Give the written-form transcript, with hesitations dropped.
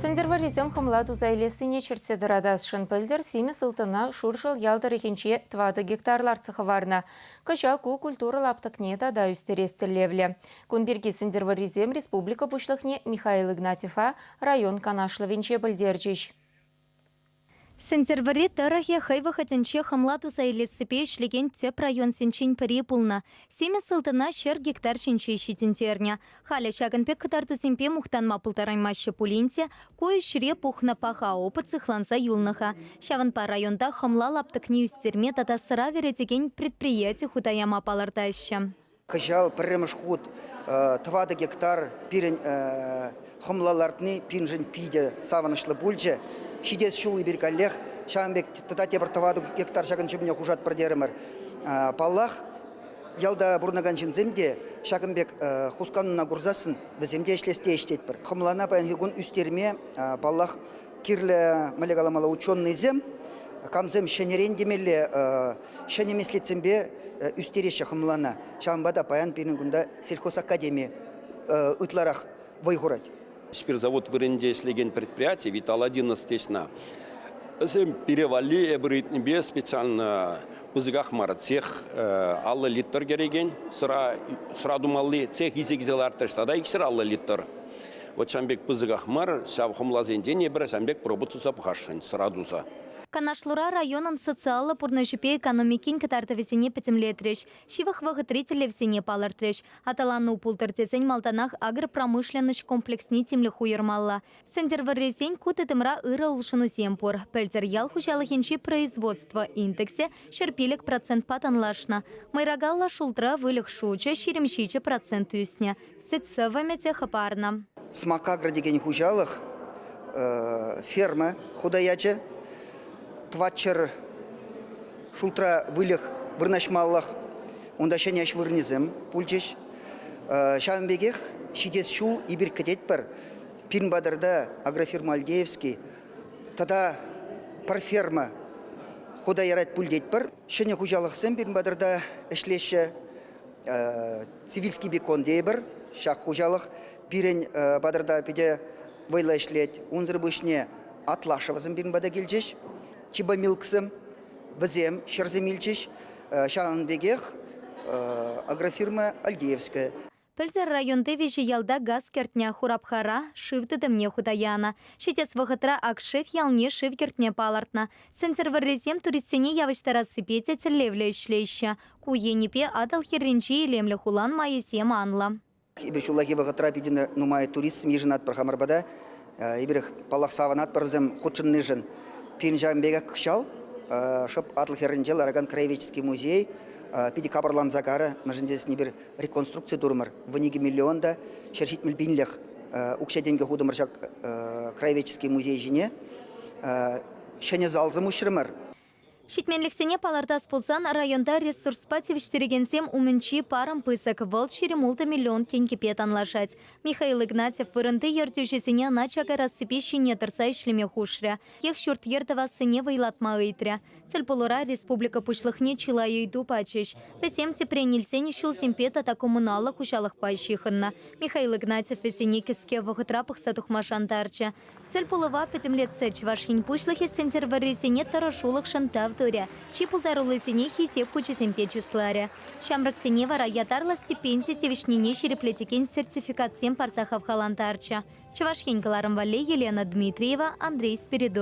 Сӗнтӗрвӑррисем хӑмла туса илессине чӗртсе тӑратасшӑн. Пӗлтӗр симӗс ылтӑна Шуршӑл ял тӑрӑхӗнче 4 гектар лартса хӑварнӑ. Кӑҫал ку культура лаптӑкне тата ӳстерес тӗллевлӗ. Кун пирки Сӗнтӗрвӑррисем республика Пуҫлӑхне Михаил Игнатьева район канашлӑвӗнче пӗлтерчӗҫ. Сӗнтӗрвӑрри тӑрӑхӗ хӑй вӑхӑтӗнче хӑмла туса илессипе ӗҫлекен тӗп районсенчен пӗри пулнӑ. Симӗс ылтӑна 100 гектар ҫинче ҫитӗнтернӗ. Халӗ ҫакӑн пек кӑтартусемпе мухтанма пултараймаҫҫӗ пулин те ку ӗҫре пухнӑ паха опыт сыхланса юлнӑ-ха. Ҫавӑнпа районта хӑмла лаптӑкне ӳстерме тата сӑра вӗретекен предприяти хута яма палӑртаҫҫӗ. Кӑҫал пӗрремӗш хут 4 гектар пирӗн хӑмла лартни пирӗншӗн питӗ савӑнӑҫлӑ пулчӗ. Ҫитес ҫул эпир каллех ҫавӑн пек тата тепӗр 4 гектар ҫакӑн ҫумне хушатпӑр терӗмӗр. Паллах, ялта пурӑнакан ҫынсем те ҫакӑн пек хускануна курсассӑн вӗсем те ӗҫлес те ӗҫтетпӗр. Хӑмлана паянхи кун ӳстерме, паллах, кирлӗ, мӗнле каламалла, ученӑйсем, камсем ҫӗнӗрен темелле, ҫӗнӗ меслетсемпе ӳстереҫҫӗ хӑмлана. Ҫавӑнпа та паян пирӗн кунта сельхозакадеми ытларах вӑй хурать. Спиртзавод вырӑнӗнче ӗҫлекен предприяти Витал 11 тесна. Вӗсем пире валли эпир ыйтнипе специально пысӑках мар цех 50 литр кӗрекен сӑра, сӑра тумалли цех илсе килсе лартрӗҫ тата 250 литр. Вот ҫавӑн пек пысӑках мар ҫав хӑмласенчен эпир ҫавӑн пек проба туса пӑхасшӑн сӑра туса. Канашлура районӑн социаллӑ пурнӑҫӗпе экономикин кӑтартӑвӗсене пӗтӗмлетрӗҫ, ҫывӑх вӑхӑтри тӗллевсене палӑртрӗҫ. Аталану пултӑр тесен малтанах агропромышленноҫ комплексне тимлӗх уйӑрмалла. Сӗнтӗрвӑррисен ку тытӑмра ырӑ улшӑнусем пур. Пӗлтӗр ял хуҫалӑхӗнчи производство индексӗ 105 процентпа танлашнӑ. Мӑйракаллӑ шултра выльӑх шучӗ 27% ӳснӗ. Сӗт сӑвӑмӗ те хӑпарнӑ. Смакагро текен хуҫалӑх ферма хута ячӗ. Тӑватҫӗр шултра выльӑх вырнаҫмаллах унта ҫӗнӗ ӗҫ вырӑнӗсем пулчӗҫ. Ҫавӑн пекех ҫитес ҫул эпир кӗтетпӗр. Пирӗн патӑрта агрофирма Альдеевский тата пӗр ферма хута ярать пуль тетпӗр. Ҫӗнӗ хуҫалӑхсем пирӗн патӑрта ӗҫлеҫҫӗ. Цивильский бекон тейӗпӗр. Ҫак хуҫалӑх пирӗн патӑрта питӗ вӑйлӑ ӗҫлет. Унсӑр пуҫне Атлашевсем пирӗн пата килчӗҫ, Чебомилксем, вӗсем ҫӗрсем илчӗҫ. Ҫавӑн пекех агрофирма Альдеевская. Пӗлтӗр районти виҫӗ ялта газ кӗртнӗ, Хурапхара шыв тытӑмне хута янӑ. Ҫитес вӑхӑтра Акших ялне шыв кӗртме палӑртнӑ. Сӗнтӗрвӑррисем туристсене явӑҫтарассипе те тӗллевлӗ ӗҫлеҫҫӗ. Ку енӗпе Атӑл хӗрринчи илемлӗ хулан майӗсем анлӑ. Эпир ҫуллахи вӑхӑтра питӗ нумай туристсем йышӑнатпӑр хамӑр пата. Эпир, паллах, савӑнатпӑр вӗсем хутшӑннишӗн. Пирӗн ҫавӑн пекех кӑҫал шӑп Атӑл хӗрринче ларакан краеведческий музей питӗ капӑрланса карӗ. Мӗншӗн тесен эпир реконструкци турӑмӑр. 12 миллион та 170 пинлӗх укҫа-тенкӗ хутӑмӑр ҫак краеведческий музей ҫине. Ҫӗнӗ залсем уҫрӑмӑр. Ҫитменлӗхсене палӑртас пулсан районта ресурспа тивӗҫтерекенсем умӗнчи парӑм пысӑк, вӑл 26 миллион тенкӗпе танлашать. Михаил Игнатьев вырӑнти ертӳҫӗсене ӑна чакарассипе ҫине тӑрса ӗҫлеме хушрӗ, ех ҫурт-йӗр тӑвассине вӑйлатма ыйтрӗ. Тӗлпулура республика Пуҫлӑхне чылай ыйту пачӗҫ. Вӗсем тӗпрен илсен ҫулсемпе тата коммуналлӑ хуҫалӑхпа ҫыхӑннӑ. Михаил Игнатьев вӗсене кӗске вӑхӑтра пӑхса тухма шантарчӗ. Тӗлпулӑва пӗтӗмлетсе Чӑваш Ен Пуҫлӑхӗ Сӗнтӗрвӑррисене тӑрӑшулӑхшӑн тав турӗ, чи пултаруллисене Хисеп хучӗсемпе чысларӗ. Ҫамрӑксене вара ятарлӑ стипенди тивӗҫнине ҫирӗплетекен сертификатсем парса хавхалантарчӗ. Чӑваш Ен кӑларӑм валли Елена Дмитриева, Андрей Спиридонов.